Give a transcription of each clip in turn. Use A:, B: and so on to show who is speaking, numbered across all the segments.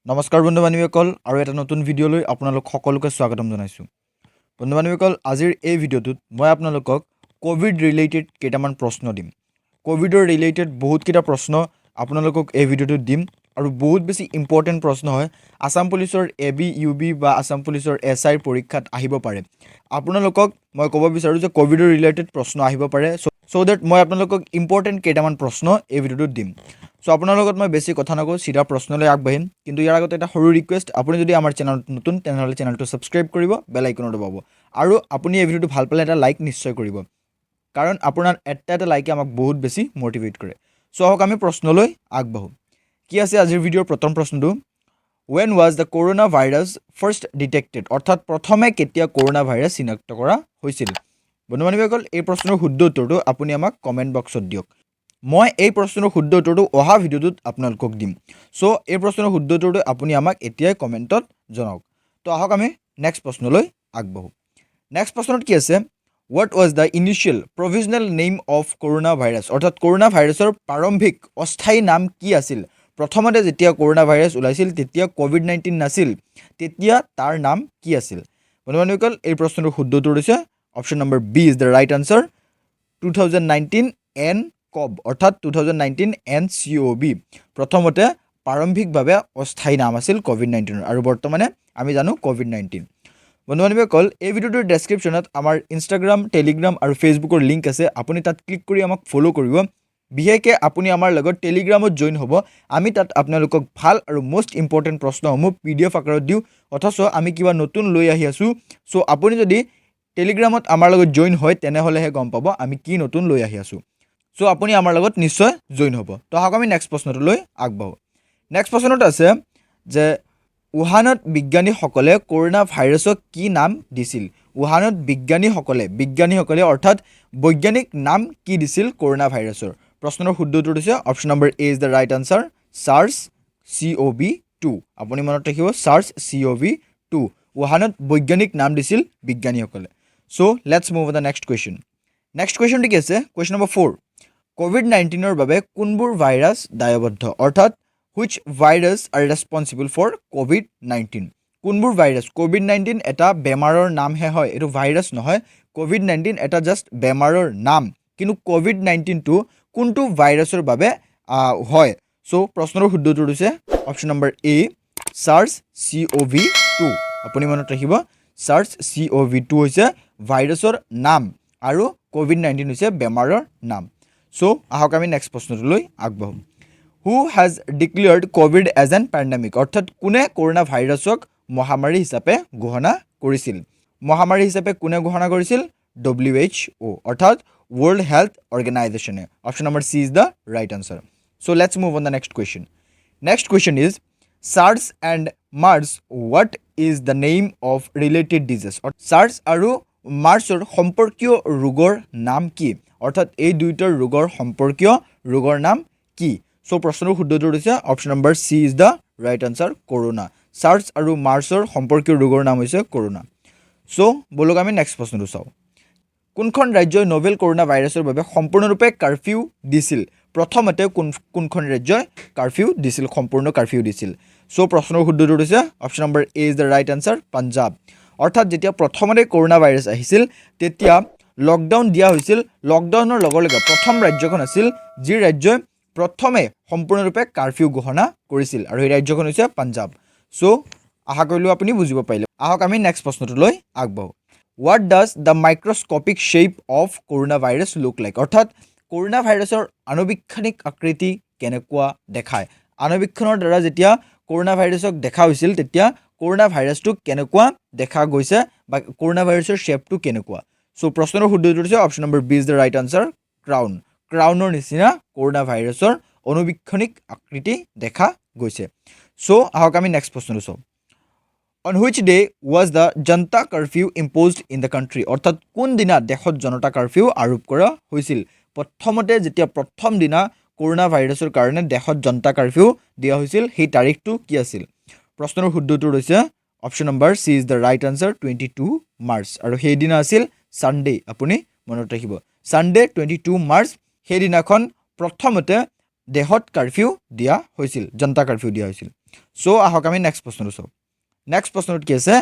A: নমস্কাৰ বন্ধু বান্ধৱীসকল, আৰু এটা নতুন ভিডিঅ'লৈ আপোনালোক সকলোকে স্বাগতম জনাইছোঁ। বন্ধু বান্ধৱীসকল, আজিৰ এই ভিডিঅ'টোত মই আপোনালোকক ক'ভিড ৰিলেটেড কেইটামান প্ৰশ্ন দিম। ক'ভিডৰ ৰিলেটেড বহুতকেইটা প্ৰশ্ন আপোনালোকক এই ভিডিঅ'টোত দিম আৰু বহুত বেছি ইম্পৰ্টেণ্ট প্ৰশ্ন হয়। আছাম পুলিচৰ এ বি, ইউ বি বা আছাম পুলিচৰ এছ আইৰ পৰীক্ষাত আহিব পাৰে। আপোনালোকক মই ক'ব বিচাৰোঁ যে ক'ভিডৰ ৰিলেটেড প্ৰশ্ন আহিব পাৰে, চ' that মই আপোনালোকক ইম্পৰ্টেণ্ট কেইটামান প্ৰশ্ন এই ভিডিঅ'টোত দিম। চ' আপোনাৰ লগত মই বেছি কথা নকওঁ, চিধা প্ৰশ্নলৈ আগবাঢ়িম। কিন্তু ইয়াৰ আগতে এটা সৰু ৰিকুৱেষ্ট, আপুনি যদি আমাৰ চেনেলত নতুন, তেনেহ'লে চেনেলটো ছাবস্ক্ৰাইব কৰিব, বেল আইকনো দবাব আৰু আপুনি এই ভিডিঅ'টো ভাল পালে এটা লাইক নিশ্চয় কৰিব, কাৰণ আপোনাৰ এটা এটা লাইকে আমাক বহুত বেছি মটিভেট কৰে। চ' আহক, আমি প্ৰশ্নলৈ আগবাঢ়োঁ। কি আছে আজিৰ ভিডিঅ'ৰ প্ৰথম প্ৰশ্নটো? When was the corona virus first detected? অৰ্থাৎ প্ৰথমে কেতিয়া কৰোণা ভাইৰাছ চিনাক্ত কৰা হৈছিল? বন্ধু বান্ধৱীসকল, এই প্ৰশ্নৰ শুদ্ধ উত্তৰটো আপুনি আমাক কমেণ্ট বক্সত দিয়ক। মই এই প্ৰশ্নৰ শুদ্ধ উত্তৰটো অহা ভিডিঅ'টোত আপোনালোকক দিম। চ' এই প্ৰশ্নৰ শুদ্ধ উত্তৰটো আপুনি আমাক এতিয়াই কমেণ্টত জনাওক। তো আহক, আমি নেক্সট প্ৰশ্নলৈ আগবাঢ়োঁ। নেক্সট প্ৰশ্নত কি আছে? What was the initial provisional name of corona virus? অৰ্থাৎ কৰোণা ভাইৰাছৰ প্ৰাৰম্ভিক অস্থায়ী নাম কি আছিল? প্ৰথমতে যেতিয়া কৰোণা ভাইৰাছ ওলাইছিল, তেতিয়া ক'ভিড-19 নাছিল, তেতিয়া তাৰ নাম কি আছিল? বন্ধু বান্ধৱীসকল, এই প্ৰশ্নটোৰ শুদ্ধ উত্তৰ হৈছে option number B is the right answer, 2019 nCoV, অৰ্থাৎ 2019 nCoV। প্ৰথমতে প্ৰাৰম্ভিকভাৱে অস্থায়ী নাম আছিল ক'ভিড-19ৰ আৰু বৰ্তমানে আমি জানো ক'ভিড-19। বন্ধু বান্ধৱীসকল, এই ভিডিঅ'টোৰ ডেছক্ৰিপশ্যনত আমাৰ ইনষ্টাগ্ৰাম, টেলিগ্ৰাম আৰু ফেচবুকৰ লিংক আছে। আপুনি তাত ক্লিক কৰি আমাক ফ'ল' কৰিব। বিশেষকৈ আপুনি আমাৰ লগত টেলিগ্ৰামত জইন হ'ব। আমি তাত আপোনালোকক ভাল আৰু মষ্ট ইম্পৰ্টেণ্ট প্ৰশ্নসমূহ পিডিএফ আকাৰত দিওঁ, অথচ আমি কিবা নতুন লৈ আহি আছোঁ। চ' আপুনি যদি টেলিগ্ৰামত আমাৰ লগত জইন হয়, তেনেহ'লেহে গম পাব আমি কি নতুন লৈ আহি আছোঁ। চ' আপুনি আমাৰ লগত নিশ্চয় জইন হ'ব। তো আহক, আমি নেক্সট প্ৰশ্নটোলৈ আগবাঢ়োঁ। নেক্সট প্ৰশ্নটো আছে যে উহানত বিজ্ঞানীসকলে কৰোণা ভাইৰাছক কি নাম দিছিল? উহানত বিজ্ঞানীসকলে অৰ্থাৎ বৈজ্ঞানিক নাম কি দিছিল কৰোণা ভাইৰাছৰ? প্ৰশ্নৰ শুদ্ধ উত্তৰ হৈছে option number A is the right answer, SARS CoV 2। আপুনি মনত ৰাখিব, SARS CoV 2 উহানত বৈজ্ঞানিক নাম দিছিল বিজ্ঞানীসকলে। So let's move the next question. Next কুৱেশ্যনটো কি আছে? কুৱেশ্যন নম্বৰ 4, ক'ভিড-19ৰ বাবে কোনবোৰ ভাইৰাছ দায়বদ্ধ? অৰ্থাৎ which virus are responsible for COVID-19? কোনবোৰ ভাইৰাছ? ক'ভিড-19 এটা বেমাৰৰ নামহে হয়, এইটো ভাইৰাছ নহয়। ক'ভিড-19 এটা জাষ্ট বেমাৰৰ নাম, কিন্তু ক'ভিড-19টো কোনটো ভাইৰাছৰ বাবে হয়? চ' প্ৰশ্নৰ শুদ্ধ উত্তৰ হৈছে option number A, SARS CoV 2। আপুনি মনত ৰাখিব, SARS CoV 2 হৈছে ভাইৰাছৰ নাম আৰু ক'ভিড-19 হৈছে বেমাৰৰ নাম। চ' আহক, আমি নেক্সট প্ৰশ্নটোলৈ আগবাঢ়োঁ। Who has declared COVID as an pandemic? অৰ্থাৎ কোনে কৰোণা ভাইৰাছক মহামাৰী হিচাপে ঘোষণা কৰিছিল? মহামাৰী হিচাপে কোনে ঘোষণা কৰিছিল? WHO, অৰ্থাৎ ৱৰ্ল্ড হেল্থ অৰ্গেনাইজেশ্যনে। Option number C is the right answer. So let's move on the next question. Next question is SARS and MERS, what is the name of related disease? SARS আৰু মাৰ্চৰ সম্পৰ্কীয় ৰোগৰ নাম কি? অৰ্থাৎ এই দুয়োটাৰ ৰোগৰ সম্পৰ্কীয় ৰোগৰ নাম কি? চ' প্ৰশ্নৰ শুদ্ধ উত্তৰ হৈছে option number C is the right answer, corona. SARS আৰু মাৰ্চৰ সম্পৰ্কীয় ৰোগৰ নাম হৈছে কৰোণা। চ' ব'লক, আমি নেক্সট প্ৰশ্নটো চাওঁ। কোনখন ৰাজ্যই নভেল কৰোণা ভাইৰাছৰ বাবে সম্পূৰ্ণৰূপে কাৰফিউ দিছিল? প্ৰথমতে কোনখন ৰাজ্যই কাৰফিউ দিছিল, সম্পূৰ্ণ কাৰফিউ দিছিল? চ' প্ৰশ্নৰ শুদ্ধ উত্তৰ হৈছে option number A is the right answer, Punjab. অৰ্থাৎ যেতিয়া প্ৰথমতে কৰোণা ভাইৰাছ আহিছিল, তেতিয়া লকডাউন দিয়া হৈছিল। লকডাউনৰ লগে লগে প্ৰথম ৰাজ্যখন আছিল যি ৰাজ্যই প্ৰথমে সম্পূৰ্ণৰূপে কাৰফিউ ঘোষণা কৰিছিল আৰু সেই ৰাজ্যখন হৈছে পাঞ্জাৱ। চ' আশা কৰিলোঁ আপুনি বুজিব পাৰিলে। আহক, আমি নেক্সট প্ৰশ্নটোলৈ আগবাঢ়োঁ। What does the microscopic shape of corona virus look like? অৰ্থাৎ কৰোণা ভাইৰাছৰ আণুবীক্ষণিক আকৃতি কেনেকুৱা দেখায়? আণুবীক্ষণৰ দ্বাৰা যেতিয়া কৰোণা ভাইৰাছক দেখা হৈছিল, তেতিয়া কৰোণা ভাইৰাছটোক কেনেকুৱা দেখা গৈছে বা কৰোণা ভাইৰাছৰ শ্বেপটো কেনেকুৱা? চ' প্ৰশ্নৰ শুদ্ধ উত্তৰ হৈছে option number B is the right answer, crown. ক্ৰাউনৰ নিচিনা কৰোণা ভাইৰাছৰ অণুবীক্ষণিক আকৃতি দেখা গৈছে। চ' আহক, আমি নেক্সট প্ৰশ্নটো চাওঁ। On which day was the Janata curfew imposed in the country? অৰ্থাৎ কোনদিনা দেশত জনতা কাৰফিউ আৰোপ কৰা হৈছিল? প্ৰথমতে যেতিয়া প্ৰথম দিনা কৰোণা ভাইৰাছৰ কাৰণে দেশত জনতা কাৰফিউ দিয়া হৈছিল, সেই তাৰিখটো কি আছিল? প্ৰশ্নৰ শুদ্ধ উত্তৰ হৈছে option number C is the right answer, 22 March। আৰু সেইদিনা আছিল ছানডে। আপুনি মনত ৰাখিব, ছানডে, 22 মাৰ্চ। সেইদিনাখন প্ৰথমতে দেশত কাৰফিউ দিয়া হৈছিল, জনতা কাৰফিউ দিয়া হৈছিল। চ' আহক আমি নেক্সট প্ৰশ্নটো চাওঁ। নেক্সট প্ৰশ্নটোত কি আছে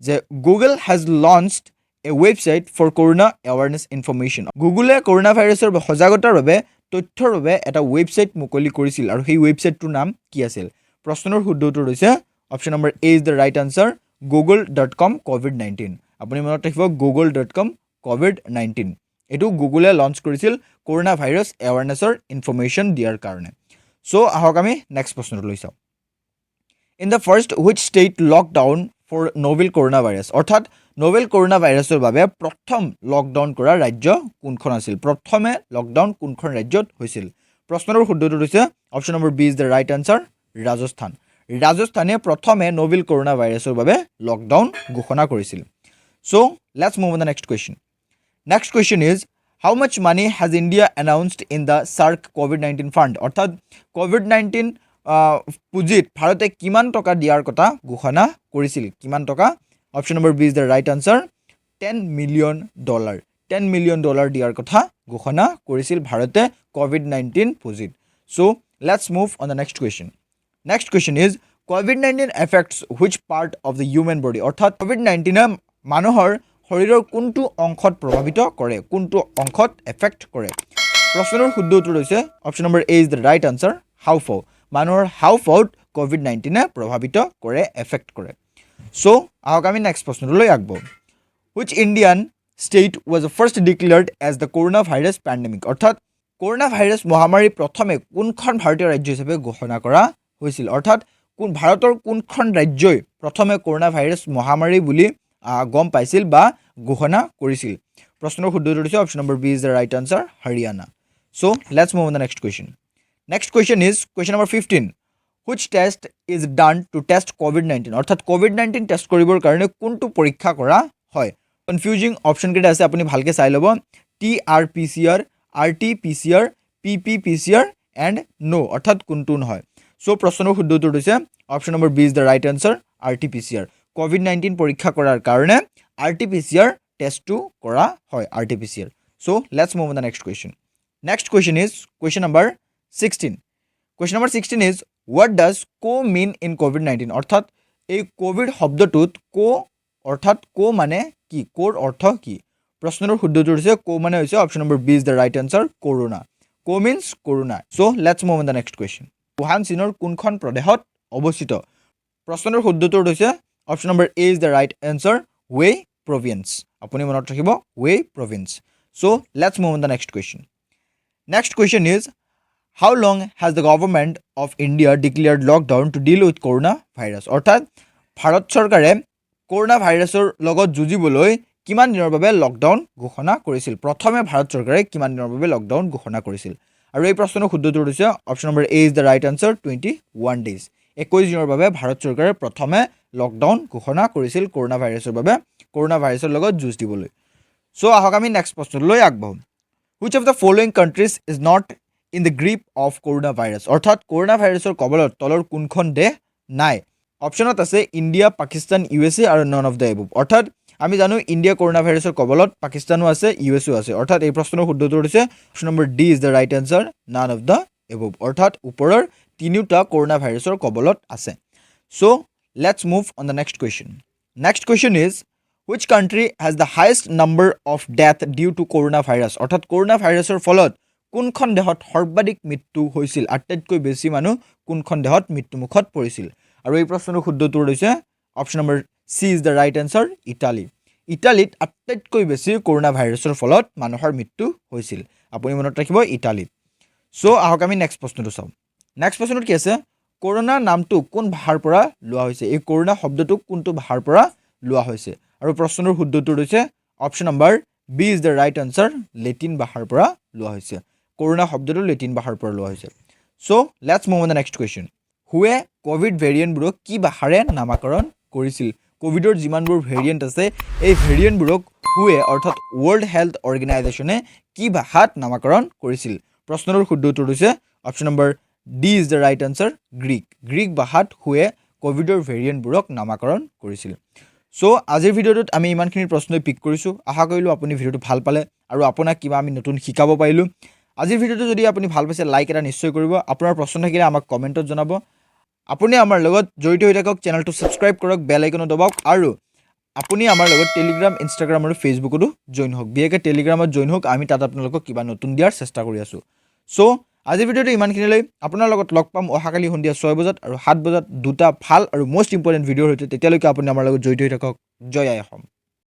A: যে Google has launched a website for corona awareness information. গুগলে কৰোণা ভাইৰাছৰ সজাগতাৰ বাবে, তথ্যৰ বাবে এটা ৱেবছাইট মুকলি কৰিছিল আৰু সেই ৱেবছাইটটোৰ নাম কি আছিল? প্ৰশ্নৰ শুদ্ধ উত্তৰ হৈছে option number A is the right answer, google.com covid19। আপুনি মনত ৰাখিব, google.com covid19। এইটো গুগলে লঞ্চ কৰিছিল কৰোণা ভাইৰাছ এৱাৰনেছৰ ইনফৰ্মেশ্যন দিয়াৰ কাৰণে। চ' আহক আমি নেক্সট প্ৰশ্নটো লৈ চাওঁ। In the first, which state lockdown for novel corona virus? অৰ্থাৎ নভেল কৰোণা ভাইৰাছৰ বাবে প্ৰথম লকডাউন কৰা ৰাজ্য কোনখন আছিল? প্ৰথমে লকডাউন কোনখন ৰাজ্যত হৈছিল? প্ৰশ্নটোৰ শুদ্ধটো হৈছে option number B is the right answer, Rajasthan. ৰাজস্থানে প্ৰথমে নভেল কৰোণা ভাইৰাছৰ বাবে লকডাউন ঘোষণা কৰিছিল। So let's move on the next question. Next question is, how much money has India announced in the SAARC COVID-19 fund? অৰ্থাৎ ক'ভিড-19 পুঁজিত ভাৰতে কিমান টকা দিয়াৰ কথা ঘোষণা কৰিছিল? কিমান টকা? Option number B is the right answer, $10 million. $10 million দিয়াৰ কথা ঘোষণা কৰিছিল ভাৰতে ক'ভিড-19 পুঁজিত। So let's move on the next question. Next question is, COVID-19 affects which part of the human body? অৰ্থাৎ ক'ভিড-19-এ মানুহৰ শৰীৰৰ কোনটো অংশত প্ৰভাৱিত কৰে, কোনটো অংশত এফেক্ট কৰে? প্ৰশ্নটোৰ শুদ্ধ উত্তৰ হৈছে option number A is the right answer, হাওঁফাওঁ। মানুহৰ হাওঁফাওঁত ক'ভিড-19-এ প্ৰভাৱিত কৰে, এফেক্ট কৰে। চ' আহক আমি নেক্সট প্ৰশ্নটোলৈ আগবাঢ়োঁ। Which Indian state was first declared as the corona virus pandemic? অৰ্থাৎ কৰোণা ভাইৰাছ মহামাৰী প্ৰথমে কোনখন ভাৰতীয় ৰাজ্য হিচাপে ঘোষণা কৰা হৈছিল? অৰ্থাৎ ভাৰতৰ কোনখন ৰাজ্যই প্ৰথমে কৰোণা ভাইৰাছ মহামাৰী বুলি গম পাইছিল বা ঘোষণা কৰিছিল? প্ৰশ্নৰ শুদ্ধ উত্তৰ হৈছে option number B is the right answer, Haryana. So let's move on the next question. Next question is question number 15. Which test is done to test COVID-19? অৰ্থাৎ ক'ভিড-19 টেষ্ট কৰিবৰ কাৰণে কোনটো পৰীক্ষা কৰা হয়? কনফিউজিং অপশ্যনকেইটা আছে, আপুনি ভালকৈ চাই ল'ব। TRPCR, RTPCR, PPPCR and no, অৰ্থাৎ কোনটো নহয়। চ' প্ৰশ্নৰ শুদ্ধ উত্তৰটো হৈছে option number B is the right answer, RTPCR. COVID-19 পৰীক্ষা কৰাৰ কাৰণে R T P C R টেষ্টটো কৰা হয়, RTPCR. So let's move on the next question. Next question is question number 16. Question number 16 is, what does co mean in COVID-19? অৰ্থাৎ এই Covid শব্দটোত ক', অৰ্থাৎ ক' মানে কি, ক'ৰ অৰ্থ কি? প্ৰশ্নটোৰ শুদ্ধটো হৈছে ক' মানে হৈছে option number B is the right answer, corona. Co means corona. So let's move on the next question. Wuhan চীনৰ কোনখন প্ৰদেশত অৱস্থিত? প্ৰশ্নটোৰ শুদ্ধটোৰ হৈছে option number A is the right answer, Hubei province. আপুনি মনত ৰাখিব, Hubei province. So let's move on the next question. Next question is, how long has the government of India declared lockdown to deal with corona virus? অৰ্থাৎ ভাৰত চৰকাৰে corona ভাইৰাছৰ লগত যুঁজিবলৈ কিমান দিনৰ বাবে লকডাউন ঘোষণা কৰিছিল? প্ৰথমে ভাৰত চৰকাৰে কিমান দিনৰ বাবে লকডাউন ঘোষণা কৰিছিল? আৰু এই প্ৰশ্নৰ শুদ্ধটো হৈছে option number A is the right answer, 21 days. 21 দিনৰ বাবে ভাৰত চৰকাৰে প্ৰথমে লকডাউন ঘোষণা কৰিছিল কৰোণা ভাইৰাছৰ বাবে, কৰোণা ভাইৰাছৰ লগত যুঁজ দিবলৈ। চ' আহক আমি নেক্সট প্ৰশ্নটোলৈ আগবাঢ়োঁ। Which of the following countries is not in the grip of corona virus? অৰ্থাৎ কৰোণা ভাইৰাছৰ কবলত তলৰ কোনখন দেশ নাই? অপশ্যনত আছে ইণ্ডিয়া, পাকিস্তান, ইউ এছ এ আৰু নন অফ the above. অৰ্থাৎ আমি জানো ইণ্ডিয়া কৰোণা ভাইৰাছৰ কবলত, পাকিস্তানো আছে, ইউ এছ এও আছে। অৰ্থাৎ এই প্ৰশ্নৰ শুদ্ধটো হৈছে option number D is the right answer, none of the above. অৰ্থাৎ ওপৰৰ তিনিওটা কৰোণা ভাইৰাছৰ কবলত আছে। So let's move on the next question. Next question is, which country has the highest number of death due to corona virus? অৰ্থাৎ corona ভাইৰাছৰ ফলত কোনখন দেশত সৰ্বাধিক মৃত্যু হৈছিল? আটাইতকৈ বেছি মানুহ কোনখন দেশত মৃত্যুমুখত পৰিছিল? আৰু এই প্ৰশ্নটোৰ শুদ্ধ উত্তৰ হৈছে option number C is the right answer, Italy. ইটালীত আটাইতকৈ বেছি কৰোণা ভাইৰাছৰ ফলত মানুহৰ মৃত্যু হৈছিল। আপুনি মনত ৰাখিব, ইটালীত। চ' আহক আমি নেক্সট প্ৰশ্নটো চাওঁ। নেক্সট প্ৰশ্নটোত কি আছে? কৰোণা নামটো কোন ভাষাৰ পৰা লোৱা হৈছে? এই কৰোণা শব্দটো কোনটো ভাষাৰ পৰা লোৱা হৈছে? আৰু প্ৰশ্নটোৰ শুদ্ধ উত্তৰ হৈছে option number B is the right answer, Latin ভাষাৰ পৰা লোৱা হৈছে। কৰোণা শব্দটো লেটিন ভাষাৰ পৰা লোৱা হৈছে। So let's move on the next question. হুৱে Covid ভেৰিয়েণ্টবোৰক কি ভাষাৰে নামাকৰণ কৰিছিল? ক'ভিডৰ যিমানবোৰ ভেৰিয়েণ্ট আছে, এই ভেৰিয়েণ্টবোৰক হুৱে, অৰ্থাৎ ৱৰ্ল্ড হেল্থ অৰ্গেনাইজেশ্যনে কি ভাষাত নামাকৰণ কৰিছিল? প্ৰশ্নটোৰ শুদ্ধ উত্তৰ হৈছে option number D is the right answer, Greek. Greek ভাষাত হুৱে ক'ভিডৰ ভেৰিয়েণ্টবোৰক নামাকৰণ কৰিছিল। চ' আজিৰ ভিডিঅ'টোত আমি ইমানখিনি প্ৰশ্নই পিক কৰিছোঁ। আশা কৰিলোঁ আপুনি ভিডিঅ'টো ভাল পালে আৰু আপোনাক কিবা আমি নতুন শিকাব পাৰিলোঁ। আজিৰ ভিডিঅ'টো যদি আপুনি ভাল পাইছে, লাইক এটা নিশ্চয় কৰিব। আপোনাৰ প্ৰশ্ন থাকিলে আমাক কমেণ্টত জনাব। আপুনি আমাৰ লগত জড়িত হৈ থাকক, চেনেলটো ছাবস্ক্ৰাইব কৰক, বেল আইকনো দবাওক আৰু আপুনি আমাৰ লগত টেলিগ্ৰাম, ইনষ্টাগ্ৰাম আৰু ফেচবুকতো জইন হওক। বিশেষকৈ টেলিগ্ৰামত জইন হওক, আমি তাত আপোনালোকক কিবা নতুন দিয়াৰ চেষ্টা কৰি আছোঁ। চ' আজিৰ ভিডিঅ'টো ইমানখিনিলৈ। আপোনাৰ লগত লগ পাম অহাকালি সন্ধিয়া 6 বজাত আৰু 7 বজাত দুটা ভাল আৰু মষ্ট ইম্পৰ্টেণ্ট ভিডিঅ'ৰ সৈতে। তেতিয়ালৈকে আপুনি আমাৰ লগত জড়িত হৈ থাকক। জয় আই অসম।